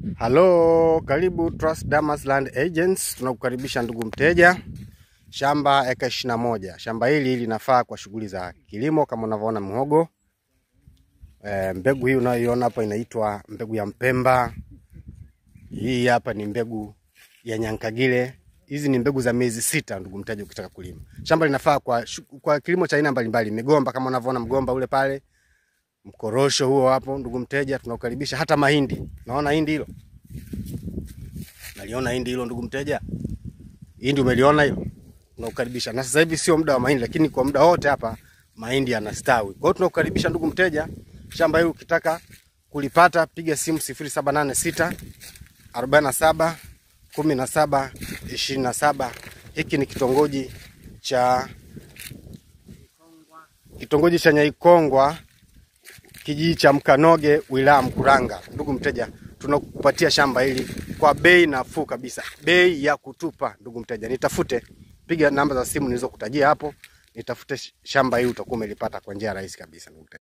Halo, karibu Trust Damas Land Agents. Tunakukaribisha ndugu mteja. Shamba eka 21. Shamba hili linafaa kwa shughuli za kilimo kama unavyoona mhogo. Mbegu hii unayoiona hapa inaitwa mbegu ya mpemba. Hii hapa ni mbegu ya nyankagile. Hizi ni mbegu za miezi 6 ndugu mteja ukitaka kulima. Shamba linafaa kwa kilimo cha aina mbalimbali. Migomba kama unavyoona mgomba ule pale. Mkorosho huo hapo ndugu mteja tunakukaribisha, hata mahindi. Naona hindi hilo. Naliona hindi hilo ndugu mteja. Hindi umeliona hilo? Tunakukaribisha. Na sasa hivi sio muda wa mahindi, lakini kwa muda wote hapa mahindi yanastawi. Kwa hiyo tunakukaribisha ndugu mteja. Shamba hili ukitaka kulipata piga simu 0786 47 17 27. Hiki ni kitongoji cha Nyaikongwa, kijiji cha Mkanoge, wilaya Mkuranga. Ndugu mteja, tunakupatia shamba hili kwa bei nafuu kabisa, bei ya kutupa. Ndugu mteja, nitafute, piga namba za simu nilizokutajia hapo, nitafute shamba hili, utakuwa umelipata kwa njia rahisi kabisa ndugu mteja.